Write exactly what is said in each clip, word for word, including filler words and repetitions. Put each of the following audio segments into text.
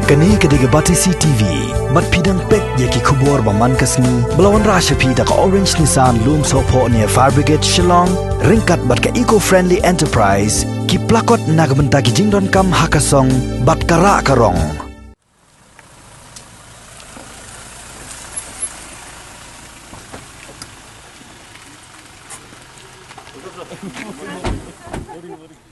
Kane ka dei ka Batesi T V. Bad phi dang peit ïa ki khubor ba man ka sngi ba la wanrah sha phi da ka Orange Nissan Lumsohphoh near Fire Brigade Shillong, ryngkat bad ka Eco Friendly Enterprise, ki plakot na ka bynta ki jingdonkam ha ka song bad ka rah ka rong.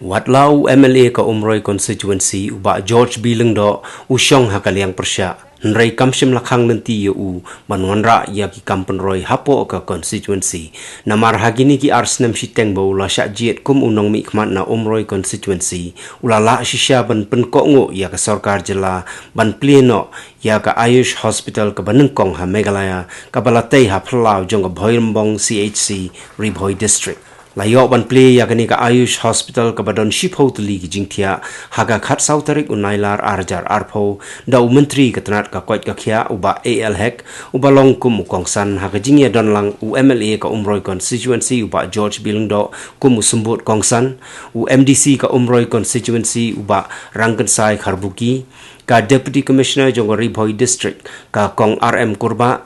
Wat la u M L A ka Umroi Constituency, u Bah George B Lyngdoh, u shong ha ka liang pyrshah, hynrei kam shym la khang lynti ïa u ban wanrah ïa ki kam pynroi hapoh ka constituency. Namar ha kine ki ar snem shiteng ba u la shah jied kum u nongmihkhmat na Umroi Constituency, u la lah shisha ban pynkohnguh ïa ka sorkar jylla ban plie noh ïa ka Ayush Hospital kaba nyngkong ha Meghalaya, kaba la tei ha phyllaw jong ka Bhoirymbong C H C, Ri Bhoi District. La ïoh ban plie ïa kane ka Ayush Hospital kaba don shiphew tylli ki jingthiah ha ka khatsaw tarik u Nailar ar hajar arphew da u Myntri ka tnat ka koit ka khiah, u Bah A L Hek, uba long kum u kongsan. Ha ka jingïadon lang, u M L A ka Umroi Constituency, u Bah George B Lyngdoh, kum u symbud kongsan, u M D C ka Umroi Constituency, u Bah Rangkynsai Kharbuki, ka Deputy Commissioner jong ka Ri Bhoi District, ka Kong R M Kurbah,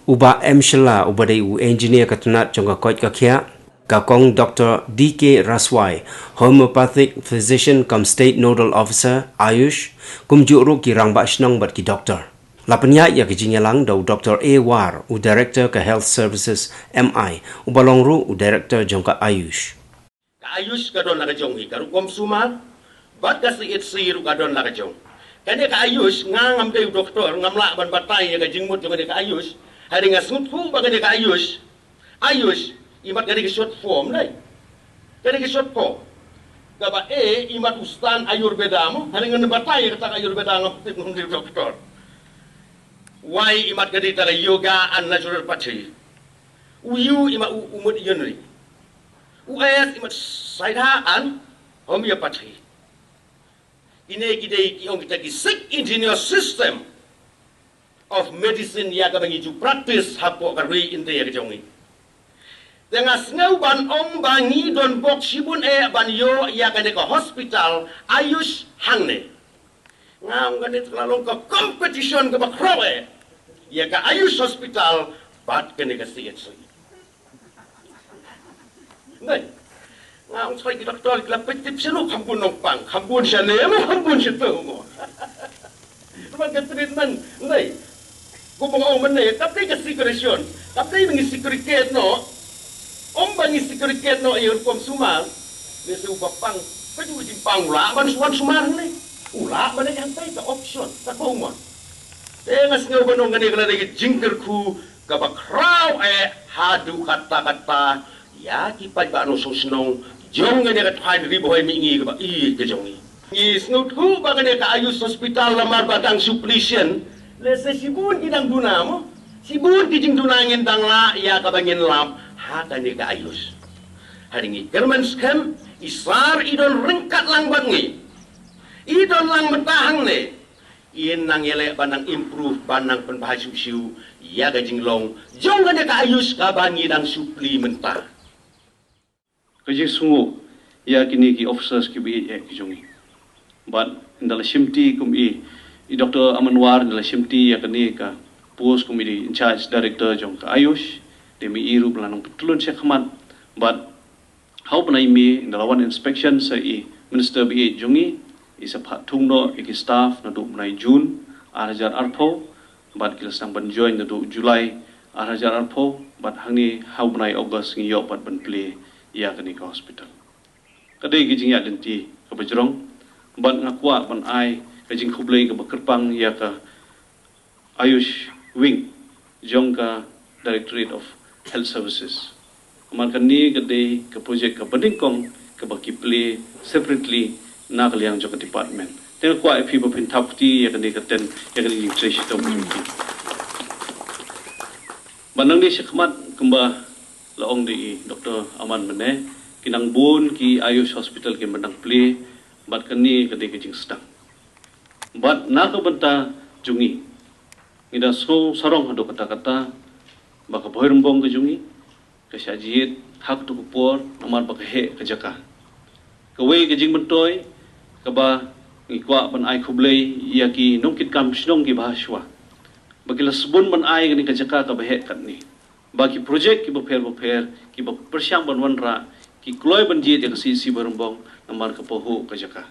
u Bah M Shylla, uba dei u engineer ka tnat jong ka koit ka khiah, ka Kong Doctor D K Raswai, Homeopathic Physician cum State Nodal Officer, Ayush, kumjuh ruh ki rangbah shnong bad ki doktor. La pynïaid ïa ka jingïalang da u Doctor A War, u Director ka Health Services M I, uba long ruh u Director jong ka Ayush. Ka Ayush ka don la ka jong hi, ka rukom sumar, bad ka C H C ruh ka don la ka jong. Kane ka Ayush, nga ngam dei u doktor, ngam lah ban batai ïa ka jingmut jong kane ka Ayush. Hynrei nga sngewthuh ba kane ka Ayush, Ayush, imat kane ka short form, dei. Kane ka short form. Kaba A, imat u stan Ayurveda mo, hynrei ngan batai ïa kata ka Ayurveda, ngam tip, ngam dei u doktor. Y, imat kane ka Yoga and Naturopathy. U U, imat u, u mut Yunri. U S, imat Siddha and Homeopathy. Kine ki dei ki ong kita ki six indigenous system of medicine ïa kaba ngi ju practice hapoh ka ri India ka jong ngi. Te nga sngew ban ong ba ngi don bok shibun eh ban ïoh ïa kane ka hospital Ayush hangne. Nga ong kane te ka la long ka competition kaba khraw eh ïa ka Ayush Hospital bad kane ka C H C. Nai. Nga ong soi ki doktor ki la peit tip shano kham bun nongpang, kham bun shane mo, kham bun shato mo. Namar ka treatment, nai. Ko bang ong mynne, kap dei ka secretion, kap dei ba ngi secrete noh. Ong ba ngi secrete noh ïa rukom sumar. Ne se u ba pang, ka ju jingpang u lah ban suan sumar ne. U lah ban ïa hangtai ka option, ka ko umon. Te nga sngew ban ong kane ka la dei ka jingkyrkhu kaba khraw eh haduh katta katta ïa ki paidbah nongshong shnong jong kane ka thaiñ Ri Bhoi mihngi kaba ïeit ka jong ngi. Ngi sngewthuh ba kane ka Ayush Hospital namar ba dang shu plie shen, lehse shibun ki dang duna mo, shibun ki jingduna ngin dang lah ïa kaba ngin lap ha kane ka Ayush. Hynrei ngi kyrmen skhem, i sar i don ryngkat lang bad ngi. I don lang mynta hangne. In nang ïaleh ban nang improve, ban nang pynbha shuh shuh ïa ka jinglong jong kane ka Ayush kaba ngi dang shu plie mynta. Ka jingsngew ïa kine ki officers kiba ïeit ki jong ngi. Bad ynda la shimti kum i, i Doctor Aman War ynda la shimti ïa kane ka post kum i in charge director jong ka Ayush, te me i ruh ba la nang pyntylun shakhmat. Bad ha u bnai May, ynda la wan inspection sa i Minister ba ïeit jong ngi, i sa phah thung noh ïa ki staff naduh u bnai June ar hajar arphew, bad ki la sdang ban join naduh u July ar hajar arphew, bad hangne ha u bnai August ngi ïoh pat ban plie ïa kane ka hospital. Ka dei ka jingïaid lynti kaba jrong, bad nga kwah ban ai ka jingkhublei kaba kyrpang ïa ka Ayush Wing jong ka Directorate of Health Services. Namar kane ka dei ka project kaba nyngkong kaba ki plie separately na ka liang jong ka department. Te nga kwah ïa phi ba phin thap kti ïa kane ka tent, ïa kane ka jingtrei shitom jong ki. Bad nangne shakhmat kumba la ong da i Doctor Aman mynne, ki nang bun ki Ayush Hospital kiba nang plie, bad kane ka dei ka jingsdang. Bad na ka bynta jong ngi, ngi da sngew sarong haduh katta katta ba ka Bhoirymbong ka jong ngi ka shah jied ha kato ka por namar ba ka heh ka jaka. Kawei ka jingmyntoi kaba Ngi kwah ban ai khublei ïa ki nongkitkam shnong kiba ha shuwa ba ki la sbun ban ai kane ka jaka kaba heh katne, ba ki projek kiba pher bapher kiba pyrshang ban wanrah ki kloi ban jied ïa ka C H C Bairembong namar ka pahuh ka jaka.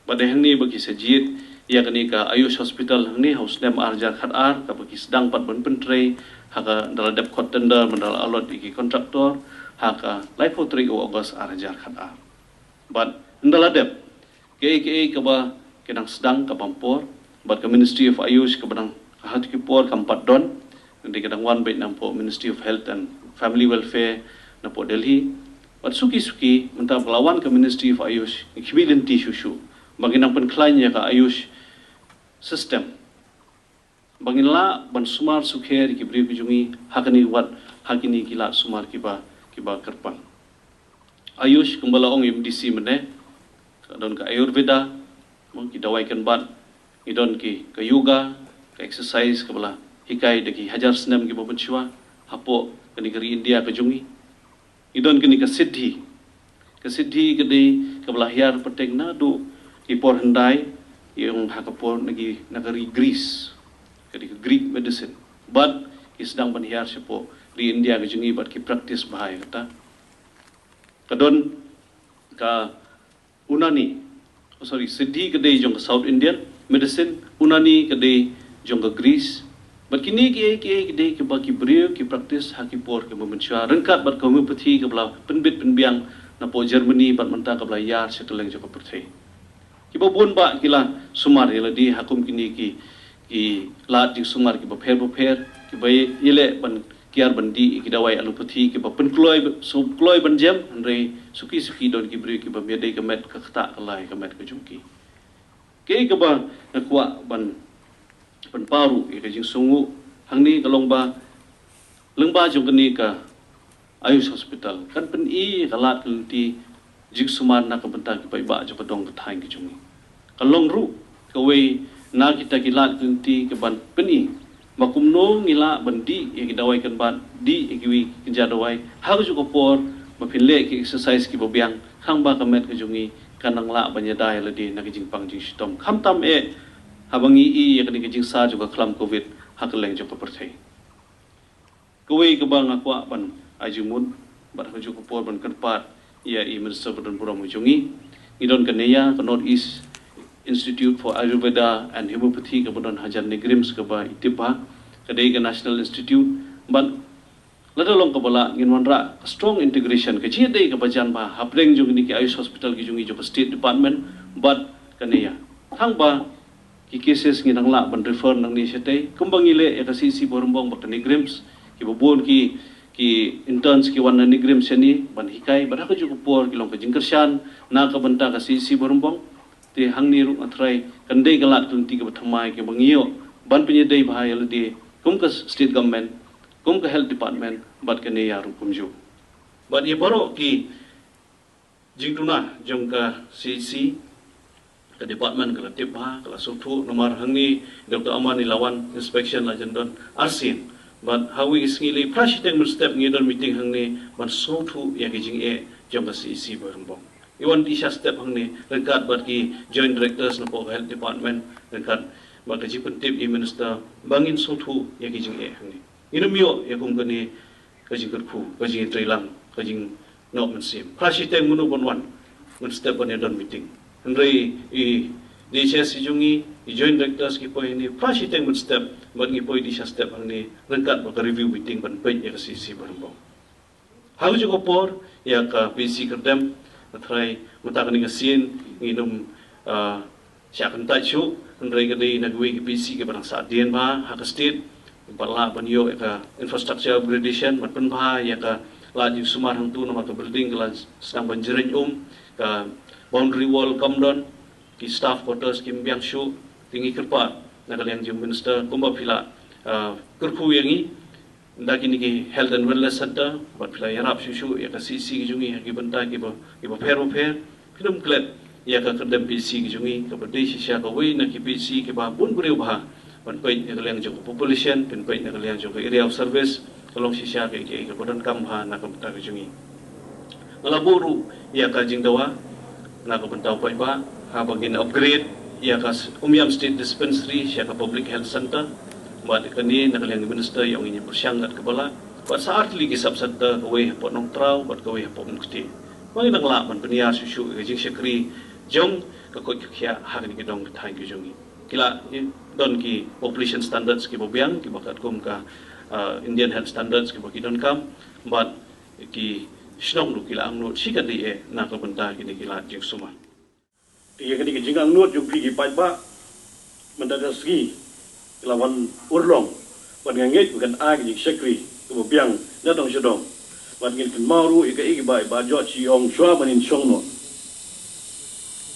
Bad dei hangne ba ki sa jied ïa kane ka Ayush Hospital hangne ha u snem ar hajar khat ar, kaba ki sdang pat ban pyntrei ha ka, ynda la dep khot tender, mynda la allot ïa ki kontraktor ha ka laiphew tarik u August ar hajar khat ar. Bad ynda la dep, kaei kaei kaba ki dang sdang ka bam por, bad ka Ministry of Ayush kaba dang ha tu ki por kam pat don, dei ka dang wan beit napoh Ministry of Health and Family Welfare napoh Delhi. Bad suki suki mynta ba la wan ka Ministry of Ayush, ngi khmih lynti shuh shuh ba ngin nang pynkhlaiñ ïa ka Ayush system, ba ngin lah ban sumar sukher ïa ki briew ki jong ngi ha kane wat ha kine ki lad sumar kiba, kiba kyrpang. Ayush, kumba la ong ïa u M D C mynne, ka don ka Ayurveda, mo, ki dawai kynbat, ngi don ki ka yoga, ka exercise kaba la hikai da ki hajar snem kiba mynshuwa hapoh kane ka ri India ka jong ngi. Ngi don kane ka Siddhi. Ka Siddhi ka dei kaba la hiar pateng naduh ki por hyndai, ïa ong ha ka por na ki, na ka ri Greece, ka dei ka Greek medicine. Bad ki sdang ban hiar shapoh ri India ka jong ngi bad ki practice bha ïa kata. Ka don ka Unani, oh, sorry, Siddhi ka dei jong ka South Indian medicine, Unani ka dei jong ka Greece. Bad kine kiei kiei ki dei kiba ki briew ki practice ha ki por kiba mynshuwa, ryngkat bad ka homeopathy kaba la pynbit pynbiang napoh Germany bad mynta kaba la hiar sha kylleng jong ka pyrthei. Kiba bun bah ki la sumar ïa lade ha kum kine ki, ki lad jingsumar kiba pher bapher, kiba ïaleh ban kiar ban dih ïa ki dawai allopathy kiba pynkloi, shu kloi ban jem, hynrei suki suki don ki briew kiba ym ïadei ka met ka ktah ka lai ka met ka jong ki. Kaei kaba nga kwah ban pynpaw ruh ïa ka jingsngew hangne ka long ba lyngba jong kane ka Ayush Hospital kan pyni ïa ka lad ka lynti jingsumar na ka bynta ki paidbah jong ka dong ka thaiñ ka jong ngi. Ka long ruh kawei na kita ki lad ki lynti kaban pyni ba kumno ngi lah ban dih ïa ki dawai kynbat, dih ïa kiwei ki kynja dawai ha kajuh ka por ba phin leh ki exercise kiba biang, khnang ba ka met ka jong ngi kan nang lah ban ïada ïa lade na ka jingpang jingshitom, khamtam eh haba ngi ïohi ïa kane ka jingsa jong ka khlam Covid ha kylleng jong ka pyrthei. Kawei kaba nga kwah ban ai jingmut bad ha kajuh ka por ban kyrpad ïa i Minister ba don burom ka jong ngi. Ngi don ka NEIHA, ka North East Institute for Ayurveda and Homeopathy, kaba don hajan NEIGRIHMS, kaba i tip bha, ka dei ka National Institute. Bad lada long kaba lah, ngin wanrah ka strong integration, ka jingïadei kaba jan bha hapdeng jong kine ki Ayush Hospital ki jong ngi jong ka State Department bad ka NEIHA, khnang ba ki cases ngin nang lah ban refer nangne shatei, kumba ngi leh ïa ka C H C Bairembong bad ka NEIGRIHMS, kiba bun ki, ki interns ki wan na NEIGRIHMS shane ban hikai, bad ha kajuh ka por ki long ka jingkyrshan na ka bynta ka C H C Bairembong. Te hangne ruh nga tharai kan dei ka lad ka lynti kaba thymmai kaba ngi ïoh ban pynïadei bha ïa lade kum ka State Government, kum ka Health Department bad ka NEIHA ruh kumjuh. Bad ïa baroh ki jingduna jong ka C H C, ka department ka la tip bha, ka la sngewthuh, namar hangne Doctor Aman i la wan inspection la jan don arsien. Bad ha kawei ka sngi lei phra shiteng mynstep ngi don meeting hangne ban sngewthuh ïa ki jingeh jong ka C H C Bairembong. Ngi wan dih sha step hangne ryngkat bad ki Joint Directors napoh ka Health Department, ryngkat bad ka jingpyntip i Minister ba ngin sngewthuh ïa ki jingeh hangne. Ngin ym ïoh ïa kum kane ka jingkyrkhu, ka jingïatreilang, ka jingnoh mynsiem. Phra shiteng mynno ban wan mynstep ban ïa don meeting. Hynrei i D H S i jong ngi, i Joint Directors ki poi hangne phra shiteng mynstep, bad ngi poi dih sha step hangne ryngkat bad ka review meeting ban peit ïa ka C H C Bairembong. Ha kajuh ka por ïa ka P H C Kyrdem, nga tharai mynta kane ka sien ngin ym, ah, shah kyntait shuh, hynrei ka dei na kawei ka P H C kaba dang sahdien bha ha ka state, ba lah ban ïoh ïa ka infrastructure upgradation, ban pynbha ïa ka lad jingsumar hangto, namar ka building ka la sdang ban jreng um, ka boundary wall kam don, ki staff quarters kim biang shuh. Te ngi kyrpad na ka liang jong u Minister, kumba phi la, ah, kyrkhu ïa ngi da kine ki Health and Wellness Center, bad phi la ïarap shuh shuh ïa ka C H C ki jong ngi ha ki bynta kiba, kiba pher bapher. Phin ym klet ïa ka Kyrdem P H C ki jong ngi, kaba dei shisha kawei na ki P H C kiba bun briew bha, ban peit na ka liang jong ka population, phin peit na ka liang jong ka area of service, ka long shisha kaei kaei kaba donkam bha na ka bynta ka jong ngi. Nga la buh ruh ïa ka jingdawa na ka bynta u paidbah, haba ngin upgrade Ïa ka s- Umiam State Dispensary sha ka Public Health Center, bad kane na ka liang ka Minister ïa ong ïa pyrshang kat ka bala, bad sa artylli ki sub center, kawei hapoh Nongtraw bad kawei hapoh Umkti. Ba ngi dang lah ban pynïar shuh shuh ka jingshakri jong ka koit ka khiah ha kane ka dong ka thaiñ ka jong ngi. Ki la, eh, don ki population standards kiba biang, kiba katkum ka, ah, Indian Health Standards kiba ki donkam, bad ki shnong ruh ki la angnud shikatdei eh na ka bynta kine ki lad jingsumar. Te ïa kane ka jingangnud jong phi ki paidbah, mynta ka sngi ki la wan urlong, bad nga ngeit ba kan ai ka jingshakri kaba biang na dong sha dong. Bad ngin kynmaw ruh ïa kaei ba i Bah George i ong shuwa ban ngin shong noh.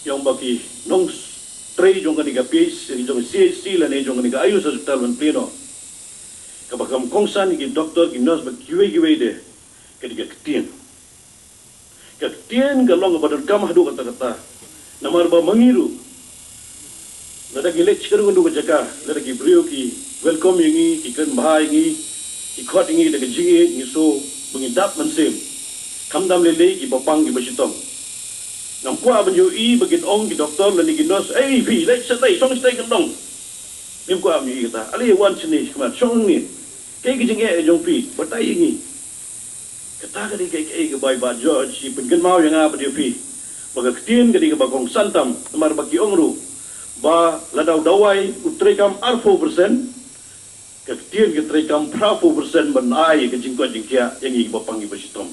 I ong ba ki nongtrei jong kane ka P H C, jong C H C lane jong kane ka Ayush Hospital ban plie noh, kaba kham kongsan ïa ki doktor, ki nurse bad kiwei kiwei de, ka dei ka ktien. Ka ktien ka long kaba donkam haduh katta katta. Namar ba ma ngi ruh, lada ngi leit sha kano kano ka jaka, lada ki briew ki welcome ïa ngi, ki kren bha ïa ngi, ki khot ïa ngi da ka jingïeit, ngi sngew ba ngi dap mynsiem. Khamtam lei lei kiba pang kiba shitom. Ngam kwah ban ïohi ba kin ong ki doktor lane ki nurse, "Ei phi, leit shatei, shong shatei kyndong." Ngim kwah ban ïohi kata. Ale wan shane, kumno shong hangne. Kaei ka jingeh jong phi, batai ïa ngi. Kata ka dei kaei kaei kaba i Bah George i pynkynmaw ïa nga bad ïa phi, ba ka ktien ka dei kaba kongsan tam, namar ba ki ong ruh ba lada u dawai u treikam arphew percent, ka ktien ka treikam phraphew percent ban ai ka jingkoit jingkhiah ïa ngi kiba pang kiba shitom.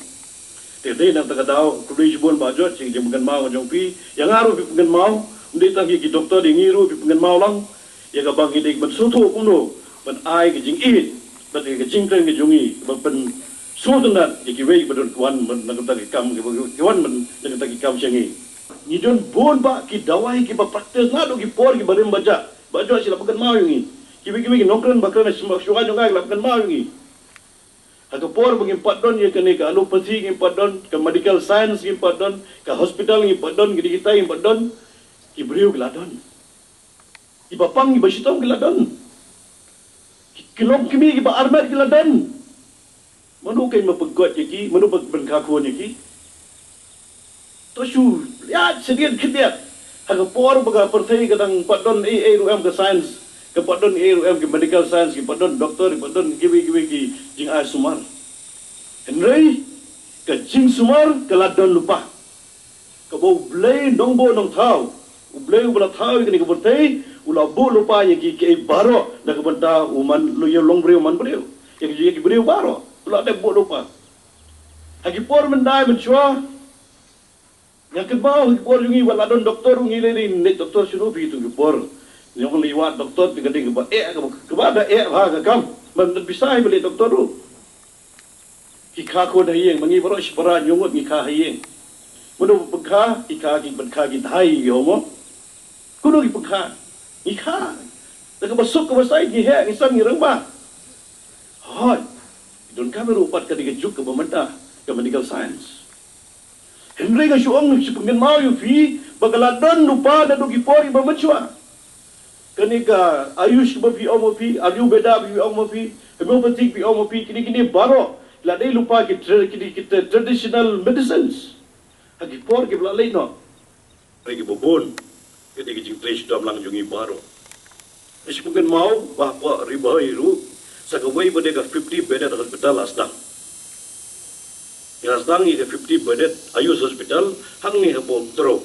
Te dei na kata ka daw, khublei shibun Bah George ïa ka jingpynkynmaw ka jong phi. Ïa nga ruh phi pynkynmaw, ym dei tang ïa ki doktor, ïa ngi ruh phi pynkynmaw lang ïa kaba ngi dei ban sngewthuh kumno ban ai ka jingïeit bad ïa ka jingkren ka jong ngi, ban pynsngewtynnat ïa kiwei ba don ki wan na kata ki kam, ki wan na kata ki kam sha ngi. Ngi don bun bah ki dawai kiba practice naduh ki por kiba rim ba jah. Bah George i la pynkynmaw ïa ngi. Kiwei kiwei ki nongkren ba kren shuwa jong nga ki la pynkynmaw ïa ngi. Ha ka por ba ngim pat don ïa kane ka allopathy, ngim pat don ka medical science, ngim pat don ka hospital, ngim pat don ka digital, ngim pat don, ki briew ki la don. Kiba pang kiba shitom ki la don. Ki, ki longkmie kiba armet ki la don. Mano kein ba pynkoit ïa ki, mano ba pynkha khun ïa ki? To shu ïaid shadien khyndiat. Ha ka por ba ka pyrthei ka dang pat don ei ei ruh em ka science, ka pat don ei ei ruh em ki medical science, ki pat don doktor, ki pat don kiwei kiwei ki jingai sumar. Hynrei ka jingsumar ka la don lypa. Kaba U Blei nongbuh nongthaw, U Blei uba la thaw ïa kane ka pyrthei, u la buh lypa ïa ki, kiei baroh na ka bynta u man, ïa u longbriew manbriew. Ïa ki, ïa ki briew baroh u la dep buh lypa. Ha ki por myndai mynshuwa, nga kynmaw ha ki por jong ngi wat la don doktor ruh ngi lei lei, leit doktor shano phi, tu ki por ngi ong leit wad doktor, te ka dei kaba eh, kaba, kaba da eh bha ka kam. Ban da pisa hi ba leit doktor ruh. Ki kha khun ha ïing, ma ngi baroh shipara hynñiew ngut ngi kha ha ïing. Mano ba pynkha? Ki kha, ki pynkha ki dei ki homo. Kumno ki pynkha? Ngi kha. Da kaba suk kaba sait ngi heh, ngi san, ngi rangbah. Hooid. Donkam ruh pat ka dei ka juk kaba mynta ka medical science. Hynrei nga shu ong, shu pynkynmaw ïa phi ba ka la don lypa naduh ki por kiba mynshuwa. Kane ka Ayush ba phi ong ma phi, Ayurveda ba phi ong ma phi, homeopathic phi ong ma phi, kine kine baroh la dei lypa ki tra-, kine ki tra-, traditional medicines. Ha ki por kiba la leit noh. Hynrei kiba bun ka dei ka jingtrei shitom lang jong ngi baroh. Nga shu pynkynmaw ba hapoh Ri Bhoi ruh, sa kawei ba dei ka fifty bedded hospital la sdang. Ngi la sdang ïa ka fifty bedded Ayush Hospital hangne hapoh Umtrew.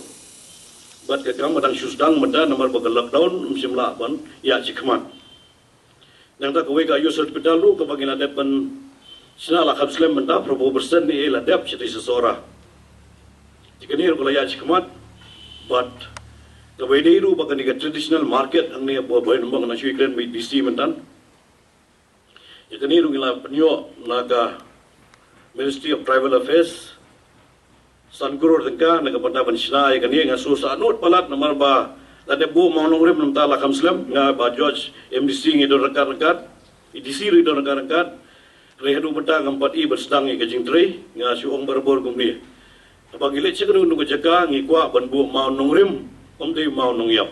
Bad ka kam ka dang shu sdang mynta namar ba ka lockdown ym shym lah ban ïaid shakhmat. Nangta kawei ka Ayush Hospital ruh kaba ngi la dep ban shna la kham slem mynta, phraphew percent ne ei la dep shatei sha Sohra. Te kane ruh ka la ïaid shakhmat. Bad kaba ïadei ruh bad kane ka traditional market hangne hapoh Bhoirymbong, nga shu ïakren bad i D C mynta. Ïa kane ruh ngi la pynïoh na ka Ministry of Tribal Affairs san klur tyngka na ka bynta ban shna ïa kane. Nga shu sahnud palat namar ba la dep buh mawnongrim, nangta la kham slem. Nga, Bah George, M D C ngi don ryngkat ryngkat, i D C ruh i don ryngkat ryngkat. Hynrei haduh mynta ngam pat ïohi ban sdang ïa ka jingtrei. Nga shu ong barabor kumne, haba ngi leit sha kano kano ka jaka ngi kwah ban buh mawnongrim, ym dei mawnongïap.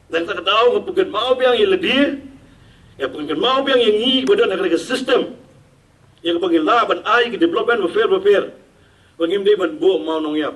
Nangta ka daw nga pynkynmaw biang ïa lade, nga pynkynmaw biang ïa ngi ba don ha kane ka system, ïa kaba ngi lah ban ai ki development bapher bapher, ba ngim dei ban buh mawnongïap.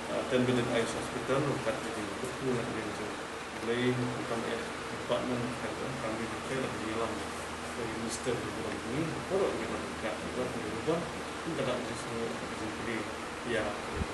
uh, ten bedded I C U hospital, kat ka jingkyrkhu na ka liang jong U Blei, khamtam eh Department of Health, eh, Primary Health Care, la ka jingïalam ka Minister ka burom jong ngi, baroh ngi don ka, ka burom jong ngi, ka dak jingsngew, ka jingplie ïa ka jingplie.